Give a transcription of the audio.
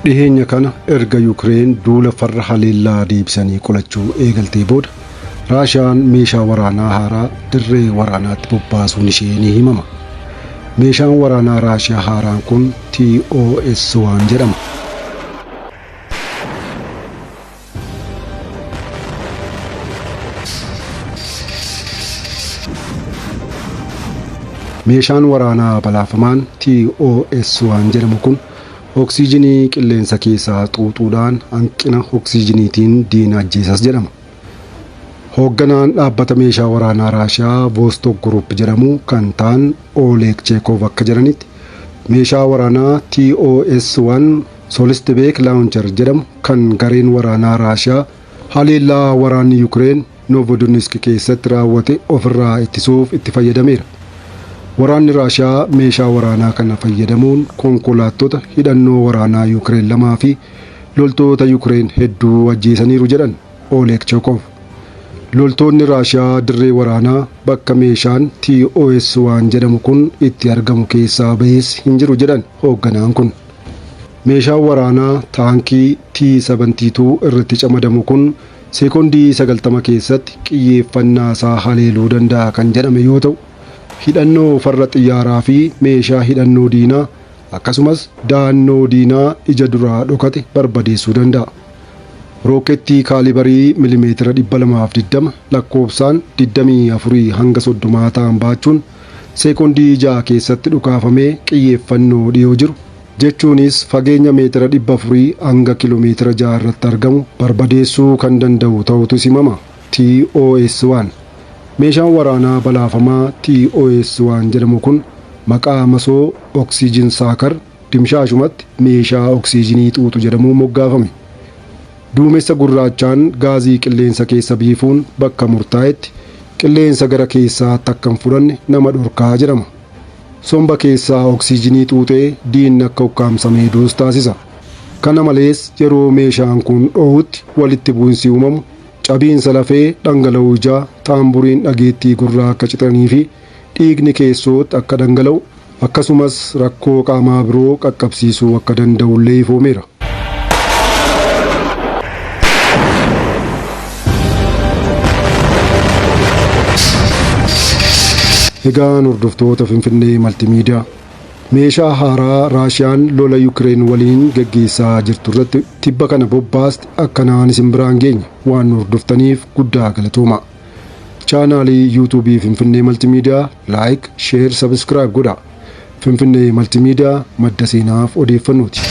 Dhiheenya kana erga Yukireen duula farra haleellaa deebisanii qolachuu eegaltee booda Raashiyaan meeshaa waraanaa haaraa dirree waraanaatti bobbaasuun ishee ni himama. Meeshaan waraanaa Raashiyaa haaraan kun TOS-1 jedhama. Meeshaan waraanaa balaafamaan TOS-1 jedhamu kun oksiijinii qilleensa keessaa xuuxuudhaan hanqina oksiijiniitiin diina ajjeesas jedhama. Hoogganaan dhaabbata meeshaa waraanaa Raashiyaa Vostok Group jedhamu kan ta'an Oleg Cheekov akka jedhanitti, meeshaa waraanaa TOS-1 Solistbeek Launcher jedhamu kan gareen waraanaa Raashiyaa haleellaa waraanni Yukireen Novodonisk keessatti raawwate ofirraa ittisuuf itti fayyadameera. Waraanni Raashiyaa meeshaa waraanaa kana fayyadamuun konkolaattota hidhannoo waraanaa Yukireen lamaa fi loltoota Yukireen hedduu ajjeesaniiru jedhan Oleg Cheekov. Loltoonni Raashiyaa dirree waraanaa bakka meeshaan TOS-1 jedhamu kun itti argamu keessaa bahees hin jiru jedhan hoogganaan kun. Meeshaan waraanaa taankii T-72 irratti camadamu kun seekondii 90 keessatti qiyyeeffannaa isaa haleeluu danda'a kan jedhame yoo ta'u, hidhannoo farra xiyyaaraa fi meeshaa hidhannoo diinaa akkasumas da'annoo diinaa ija duraa dhokate barbadeessuu danda'a. Rookettii kaalibarii milimeetira 220 lakkoofsaan 24 hanga 30 ta'an baachuun seekondii 6 keessatti dhukaafamee qiyyeeffannoo dhiyoo jiru, jechuunis fageenya meetira 400 hanga kiiloomeetira 6 irratti argamu barbadeessuu kan danda'u ta'utu himama. TOS-1. Meeshaan waraanaa balaafamaa TOS-1 jedhamu kun maqaa masoo oksiijin saakar, dimshaashumatti meeshaa oksiijinii xuuxu jedhamuun moggaafame. Duumessa gurraachaan gaazii qilleensa keessa biifuun bakka murtaa'etti qilleensa gara keessaatti akka hin fudhanne nama dhorkaa jedhama. Somba keessaa oksiijinii xuuxee diinni akka ukkaamsamee du'us taasisa. Kana malees yeroo meeshaan kun dho'utti walitti bu'insi uumamu cabiinsa lafee, dhangala'uu ijaa, taamburiin dhageettii gurraa akka citanii fi dhiigni keessootti akka dhangala'u, akkasumas rakkoo qaamaa biroo qaqqabsiisuu akka danda'ullee ifoomeera. Egaan hordoftoota Finfinnee Maltimiidiyaa, meeshaa haaraa Raashiyaan lola Yukireen waliin geggeessaa jirtu irratti tibba kana bobbaaste akkanaan isin biraan geenye. Waan nu hordoftaniif guddaa galatooma. Chaanaalii Yuutuubii Finfinnee Maltimiidiyaa like, share, subscribe godha. Finfinnee Maltimiidiyaa madda seenaaf odeeffannooti.